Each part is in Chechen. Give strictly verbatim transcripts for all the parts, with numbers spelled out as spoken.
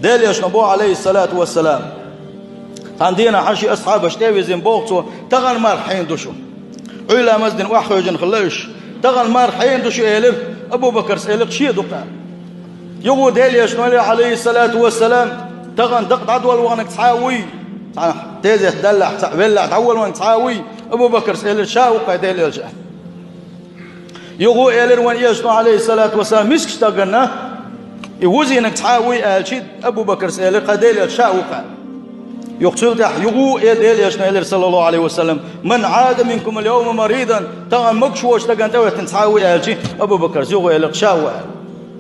Делан Элчано боху, Ӏалайхиссалату вассалам, цхьана дийнахь шен асхьабашна тӀе а вирзина боху цо: «Тахана марха хьенан ду шу?» Ӏуьйра ламаз дина охьахевшина хилла уьш. «Тахана марха хьенан ду шу?» — элира. Абу Бакарс элира: «Шен ду-кх», — аьлла. Юха Делан Элчано элира, Ӏалайхиссалату вассалам: «Тахана дакъа дӀадолла ваханарг цхьа а вуй? Цхьа тезет даллахь, цхьа веллахь дӀаволла ваханарг цхьа а вуй?» Абу Бакарс элира: «Ша ву-кх, хьай Делан Элча», — аьлла. Юха элира вайн Элчано, Ӏалайхиссалату вассалам, мискачу стагана: «И вузийнарг цхьа а вуй?» — аьлча, Абу Бакарс элира: «Хьай Делан Элча, ша ву-кх», — аьлла. Юха цул тӀаьхьа юха а Делан Элчано элира, саллаллаху Ӏалайхи ва саллам: «Ман Ӏада минкумул йовма маридан?» Тахана могуш воцу стагана тӀеветтина цхьа а вуй аьлча, Абу Бакарс юха элира: «Ша ву», — аьлла.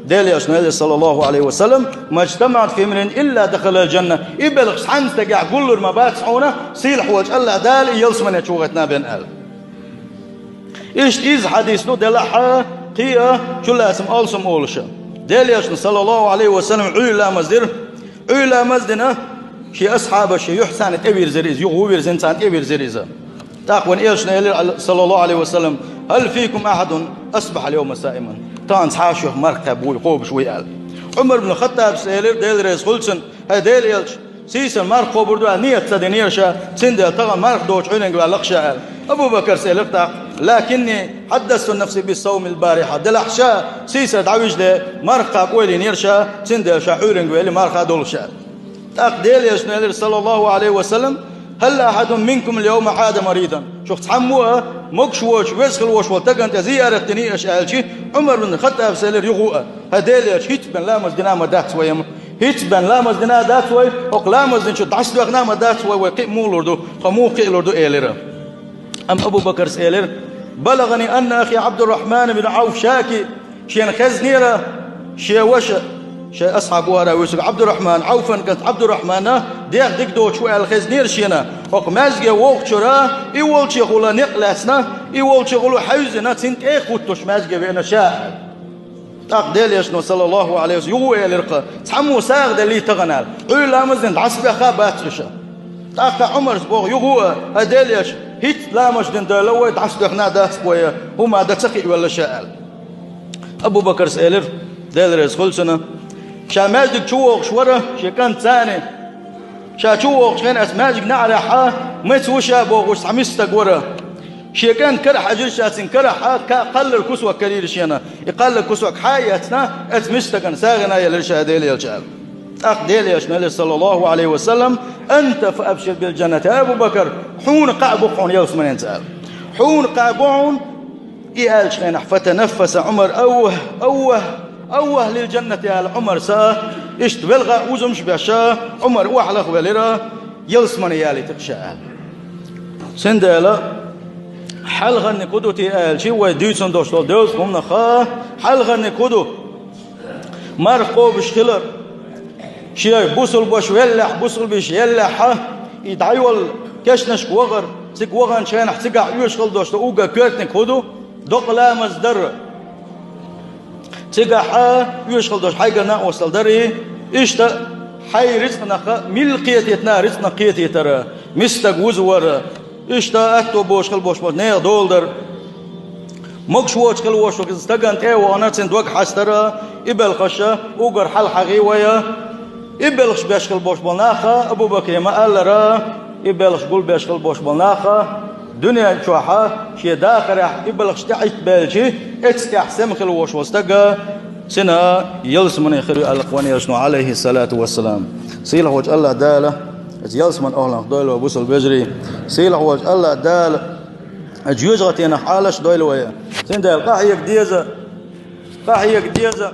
Делан Элчано элира, саллаллаху Ӏалайхи ва саллам: «Ма жтамаӀат фи мриин илла дахалал джанна». И белхаш цхьана стагехь гуллур ма бац хьуна, сийлахь волчу АллахӀ Дала и ялсамане чу вахийтина бен аьлла. Иштта иза хьадис ду делахь а, кхин а, чулацам алсам олуш. Делан Элчано, саллаллаху Ӏалайхи ва саллам, Ӏуьйра ламаз дира. Ӏуьйра ламаз дина, шен асхьабаш шен юьхь царна тӀевирзира иза, юха ву вирзина царна тӀевирзира иза. ТӀаккха вайн Элчано элира, саллаллаху Ӏалайхи ва саллам: «Хьал фикум ахьадун асбахьал йовма саиман?» Тахана цхьа а шух марха кхаьбна вуй, кхобуш вуй аьлла. Ӏумар бин Хаттабас элира, Дела реза хуьлда цунна: «ХӀай Делан Элча, сийсара марха кхобур ду аьлла, нийят ца динера ша, цундела тахана марха доцуш Ӏуьйранга ваьлла-кх ша», — аьлла. Абу Бакарс элира тӀаккха: «Лакинни хьаддасту нафси биссавмил барихьа». Делахь ша сийсара дӀавижале, марха кхаба ойла йинера ша, цундела ша Ӏуьйранга вели, марха а долуш, аьлла. ТӀаккха Делан Элчано элира, саллаллаху Ӏалайхи ва саллам: «Хьал ахьадун минкумул йовма Ӏада маридан?» Шух цхьаммо а могуш воцуш, веза хила вош волу стагана тӀе зиярат диний аша аьлча, Ӏумар бин Хаттабас элира юха а: «ХӀай Делан Элча, хӀинцца бен ламаз дина а ма дац вай, амма хӀинцца бен ламаз дина а дац вай, хӀокху ламаз динчу дӀасадоьхна а ма дац вай, вай кхин а муха лур ду, тхо муха кхин а лур ду», — элира. Амма Абу Бакарс элира: «БалагӀани анна ахи Ӏабдуррахьман бин Ӏавф шаки». Шена хезнера шен ваша, шен асхьаб вара вуьсург Ӏабдуррахьман, Ӏавфан кӀант Ӏабдуррахьмана дегӀ дика доцуш ву аьлла хезнера шена. ХӀокху маьждиге вогӀучуьра и волчехула некъ лаьцна, и волчехула хьаьвзина, цунна тӀе а хӀуттуш маьждиге веана ша аьлла. ТӀаккха Делан Элчано, саллаллаху Ӏалайхи ва саллам, юха а элира-кха: «Цхьаммо сагӀа деллий тахана?» — аьлла. Ӏуьйра ламаз дина дӀасабаьхна а бац уьш. ТӀаккха Ӏумарс боху юха а: «ХӀай Делан Элча, хӀинцца ламаз дина девлла вай, дӀасадоьхна а дац вай, хӀума дан ца кхиавелла ша», — аьлла. Абу Бакарс элира, Дела реза хуьлда цунна: «Ша маьждиг чу вогӀуш вара шен кӀантаца. Ша чу вогӀучу хенахь аса маьждиг неӀарехь а, меца ву ша бохуш цхьа миска стаг вара. Шен кӀант карахь хьаьжира ша, цуьнан карахь а ка-, кхаллар кусок карийра шена. И кхаллар кусок хьа а эцна, оцу миска стагана сагӀина а елира ша, Делан Элча», — аьлла. ТӀаккха Делан Элчано элира, саллаллаху Ӏалайхи ва саллам: «Анта фа абшир бил джаннати, Абу Бакар, хьуна кхаъ бу хьуна ялсаманенца», — аьлла. «Хьуна кхаъ бу хьуна». И аьллачу хенахь, фатанаффаса Ӏумар: «Аввах, аввах, аввах лил джаннати», — аьлла Ӏумарса, иштта велха а, узамаш а беш, Ӏумар охьалахвелира, ялсамане ялийта-кх ша аьлла. Цундела хьалхарниг хӀун ду те аьлча, вай дуьйцун долуш долу девза хӀуманах хьалхарниг хӀун ду? Марха кхобуш хилар, шен бусулбаш веллехь, бусулбаш еллехь а, и дӀайолу кешнашка вахар, цига ваханчу хенахь цигахь оьшуш хила долуш долу уггар коьртаниг хӀун ду? Докъа ламаз дар. Цигахь а оьшуш хила долуш хьайгара накъосталла дарий, иштта хьайн рицкъанах а милла кхетийтина рицкъанах кхетийтара, миска стаг вузавара, иштта атто бохуш хила болуш болу нехан дола дара. Могуш воцуш хила волуш волу стагана тӀе а вахана, цуьнан дог хьастара, и белхаша уггар хьалхьагӀий вай». И белхаш беш хила болуш болу наха Абу Бакре ма-аллара, и белхаш гулбеш хила болуш болу наха дуьнен чохь а шен дахарехь и белхаш тӀехӀиттабелчи, эццехь сема хила волуш волу стага цина ялсамане хир ю аьлла-кх вайн Элчано, Ӏалайхиссалату вассалам. Сийлахь волчу АллахӀ Дала оцу ялсаман охьаланах дойла вай, бусалба вежарий. Сийлахь волчу АллахӀ Дала оцу жоьжахатенах Ӏалаш а дойла вай. Цундела къахьега деза, къахьега деза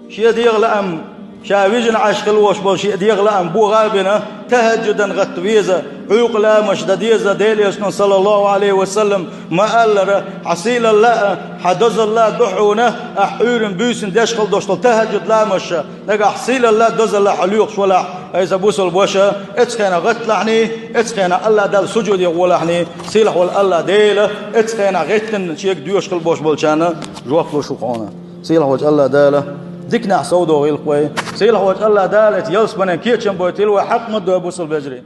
шен дегӀан лаам, ша вижина Ӏаш хила волуш болу шен дегӀан лаам богӀа а бина, тахӀаджудан гӀатта веза, Ӏуьйкъа ламаш дан деза, Делан Элчано, саллаллаху Ӏалайхи ва саллам, ма-аллара: «Хьан сийлалла а, хьан дозалла а ду хьуна, ахь Ӏуьйранна, буьйсанна деш хила долуш долу тахӀаджуд ламаш». Нагахь сийлалла а, дозалла а хьо лоькхуш валахь, хӀай сан бусалба ваша, эцу хенахь гӀатталахьний, эцу хенахь АллахӀ Далла сужуде гӀолахьний, сийлахь волу АллахӀ Дела эцу хенахь гӀеттина шега доьшуш хила болуш болчарна жоп луш ву хьуна. Сийлахь волчу АллахӀ Дала диканехь совдохийла-кх вай. Сийлахь волчу АллахӀ Дала эцу ялсаманен кечам бойтийла вай, хьакъ ма-ддой, бусалба вежарий.